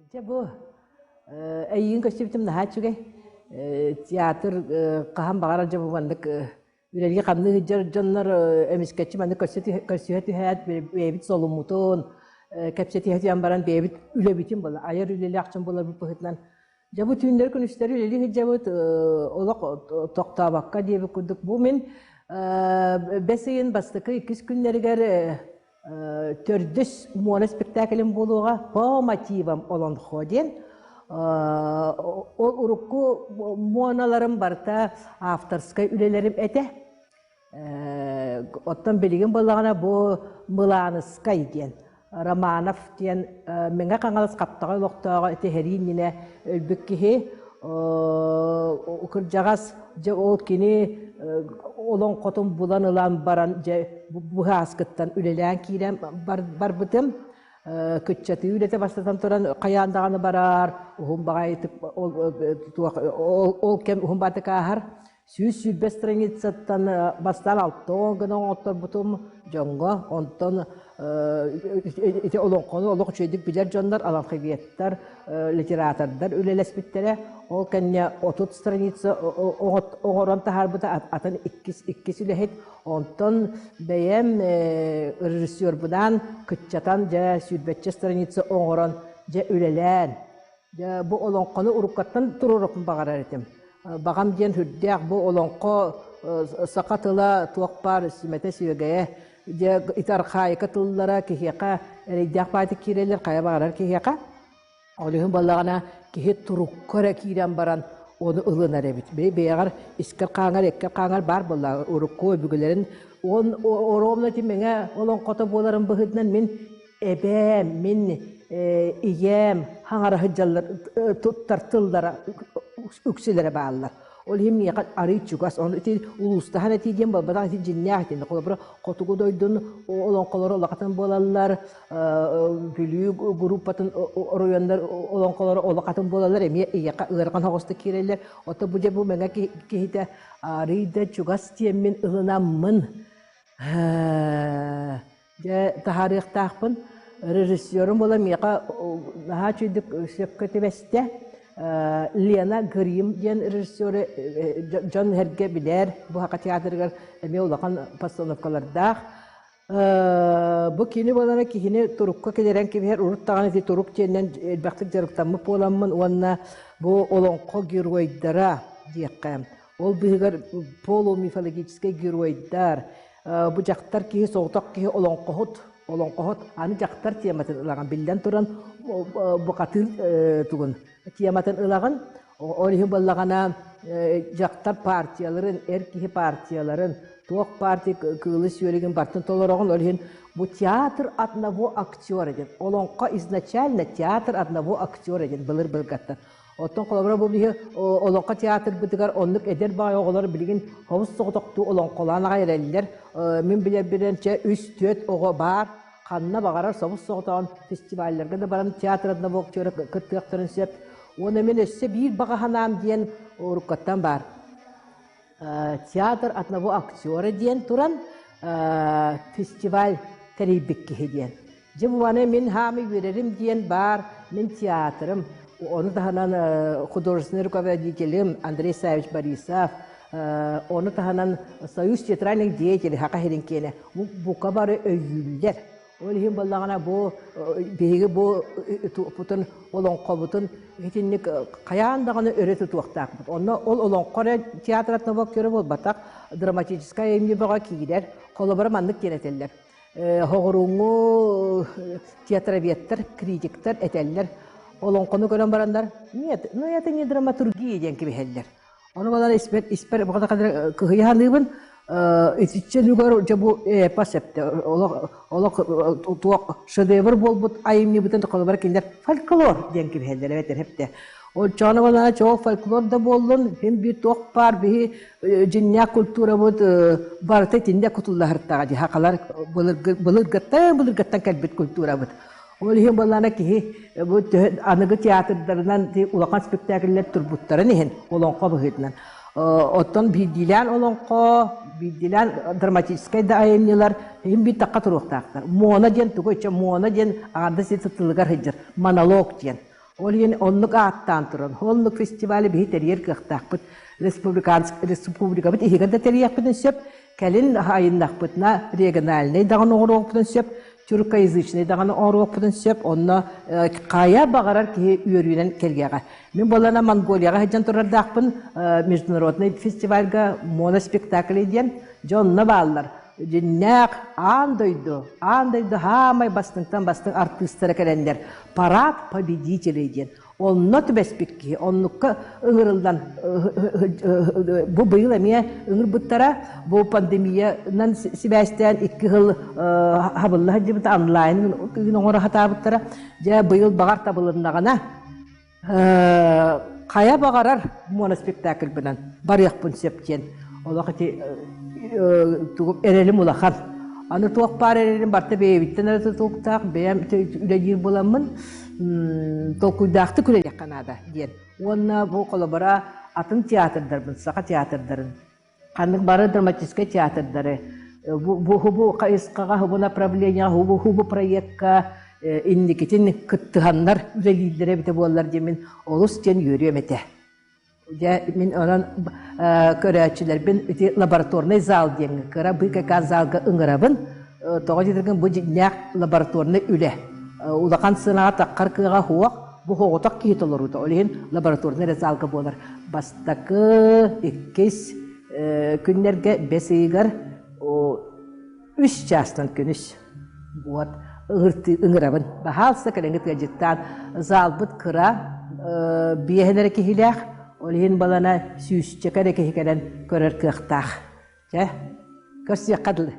Дьэ бу эйигин көрсүбүтүм наһаа үчүгэй. Театр хаһан баҕарар дьэ бу маннык үлэлии-хамныы сылдьар дьоннор эмискэччи маннык көрсүһэ түһээт бэйэбит солуммутун кэпсэтиһэ түһэн баран бэйэбит үлэбитин була айар үлэлээх дьон буоларбыт быһыытынан дьэ бу түүннэри күнүстэри үлэлии сылдьабыт олох тохтообокко диэбит курдук бу мин бэс ыйын бастакы иккис күннэригэр төрдүс муора спектаклым буолуоҕа по мотивам олонхо диэн ол урукку муоналарым барыта авторскай үлэлэрим этэ оттон билигин буоллаҕына бу Мылааныскай диэн Романов диэн Мэҥэ Хаҥалас Хаптаҕай олохтооҕо ити сэрии иннинэ өлбүт киһи кырдьаҕас дьэ ол кини олоҥхотун булан ылан баран дьэ быһааскыттан үлэлээн киирэн барбытым кыччатыы үлэтэ бастатан туран хайаан даҕаны барар уһун баҕайытык ол кэм уһун баҕайытык ааһар 120 страницаттан бастаан 60 гына оҥотторбутум дьоҥҥо онтон ити олоҥхону олох үчүгэйдик билэр дьоннор алфавиттар литератордар үлэлэспиттэрэ ол кэннэ 30 страница оҥорон таһаарбыта атын иккис иккис үлэһит онтон бэйэм режиссербунаан кыччатан дьэ сүүрбэччэ страница оҥорон дьэ үлэлээн Дьэ, бу олоҥхону уруккаттан туруорукпун баҕарар этим. Баҕам диэн сүрдээх бу олоҥхо саха тыла туох баар сүмэтэ сүөгэйэ дьэ ити архаика тыллара киһиэхэ эрэйдээх баайдык киирэллэр хайа баҕарар киһиэхэ. Ол иһин буоллаҕына киһи турукка эрэ киирэн баран ону ылынар эбит. Бэйэҕэр искэр хааҥар, эккэр хааҥар баар буоллаҕа урукку өбүгэлэрин он оруобуна ити мэҥэ олоҥхото буоларын быһыытынан мин эбээм, мин ийэм хаҥара сылдьаллар туттар тыллара үксүлэрэ бааллар. Ол иһин миэхэ арыый чугас. Ону ити улуустаһан этии диэн буолбатах, ити дьиннээх итиннэ. Холобура, хотугу дойдун олоҥхолоро улахатын буолаллар, Бүлүү группатын оройуоннар олоҥхолоро улахатын буолаллар, эмиэ ийэхэ ыарахан соҕустук киирэллэр. Ото бу дьэ бу мэҥэ киһитэ арыый да чугас диэммин ылынаммын Дьэ, таһаарыахтаахпын. Режиссерум буола миэхэ наһаа үчүгүйдүк сөпкө түбэстэ. Лена Грим диэн режиссеры дьон сэргэ билэр. Бу Саха театрыгар эмиэ улахан постановкалардаах. Бу кини буолара киһини турукка киллэрэн кэбиһэр. Урут даҕаны ити турук диэнинэн элбэхтик дьарыктаммыт буоламмын уонна бу олоҥхо геройдара диэххэ. Ол быыһыгар полумифологическай геройдар, Бу дьахтар киһи соҕотох киһи олоҥхоһут, олоҥхоһут аны дьахтар тематын ылаҕын биллэн туран бухатыыр тугун тематын ылаҕын ол иһин буоллаҕына дьахтар партияларын, эр киһи партияларын, туох партия кыылы сүөрүгүн бартын толороҕун ол иһин бу театр одного актера диэн олоҥхо изначально театр одного актера диэн былыр былыргаттан Оттон холобура бу биһи Олоҥхо театрбытыгар оннук эдэр баҕайы оҕолор билигин хобус соҕотохтуу олоҥхолоон аҕай эрэллэр. Мин билэрбинэн чэ үс-түөрт оҕо баар. Ханна баҕарар собус соҕотоҕун фестивалларга да баран театр одного актера кыттыахтарын сөп. Уонна мин өссө биир баҕа санаам диэн уруккаттан баар. Театр одного актера диэн туран фестиваль тэрийбит киһи диэн. Дьэ бу маны мин хаамый үөрэрим диэн баар мин театрым, ону таһынан художественный руководителим Андрей Савич Борисов, ону таһынан Союз театральных деятелей Хака сирин киэнэ бука бары өйүүллэр. Ол иһин буоллаҕына бу биһиги бу туппутун олоҥхобутун итинник хайаан даҕаны өрө тутуохтаахпыт. Онно ол олоҥхо эрэ театр одного буолбатах, драматическай айымньы бөҕө киирэр. Холобура маннык диэн этэллэр. Хоҕурууҥҥу театроведтар, критиктэр этэллэр. Олоҥхону көрөн бараннар, нет, ну это не драматургия диэн кэбиһэллэр. Ону балар испэр, испэр кыһыйа саныыбын, итиччэ үлүгэр дьэ бу эпос эптэ олох олох туох шедевр буолбут айымньыбытын холобура кинилэр фольклор диэн кэбиһэллэр эбэтэр эптэ. Ол чоно балана чоо фольклор да буоллун, син биир туох баар биһи дьиннээх культурабыт барыта итиннэ кутуллаһыртаҕа дии хахалар былыргыттан былыргыттан кэлбит культурабыт. Ол иһин буоллаана киһи бу аныгы театрдарынан улахан спектакльлэр турбуттарын иһин олоҥхо быһыытынан. Оттон биирдиилээн олоҥхо, биирдиилээн драматическай да айымньылар иһин биир тахха туруохтаахтар. Муона диэн тугу ичэ муона диэн аҥардас сытылыгар сылдьар монолог диэн. Ол иһин оннук ааттаан туран, оннук фестивали биһи тэрийэр кыахтаахпыт. Республикабыт иһигэр да тэрийиэхпитин сөп, кэлин айыннахпытына региональнай даҕаны оҥоруохпутун сөп, тюркоязычный даҕаны оҥоруохпутун сөп, онно хайа баҕарар киһи үөрүүнэн кэлиэҕэ. Мин буоллаҕына Монголияҕа сылдьан турардаахпын международный фестивальга моноспектакль диэн дьэ онно бааллар. Дьиннээх аан дойду, аан дойду хаамай бастыҥтан бастыҥ артыыстара кэлэннэр парад победителей диэн онно түбэспит киһи оннукка ыҥырыллан бу быйыл эмиэ ыҥырбыттара бу пандемиянан сибээстээн икки сыл хабылла сылдьыбыта онлайн оҥоро сатаабыттара дьэ быйыл баҕар табылыннаҕына хайа баҕарар моноспектакльбынан барыахпын сөп диэн олох ити эрэлим улахан. Аны туох баар эрэлим барыта бэйэбиттэн эрэ тутулуктаах, бэйэм үлэлиир буоламмын толкуйдаахтык үлэлиэххэ наада диэн. Уонна бу холобура атын театрдарбын, саха театрдарын Ханнык бары драматическай театрдары бу бу хайысхаҕа, бу направлениеҕа, бу бу проекка инникитин кыттыһаннар үлэлииллэрэ эбитэ буоллар диэн мин олус диэн үөрүөм этэ. Дьэ, мин онон көрөөччүлэрбин ити лабораторнай зал диэҥҥэ, кыра БКК залга ыҥырабын. Тоҕо диэтэргин бу дьиҥнээх лабораторнай үлэ. Улахан сыанаҕа таххар кыаҕа суох, бу соҕотох киһи толоруута. Ол иһин лабораторнай эрэ залга буолар. Бастакы, иккис күннэргэ бэс ыйыгар үс чаастан күнүс вот ыҥырабын. Баһаалыста кэлэҥҥит ыалдьыттаан залбыт кыра биэһин эрэ киһилээх, ол иһин балана сүүсчэкэ эрэ киһи кэлэн көрөр кыахтаах. Чэ, көрсүөххэ дылы.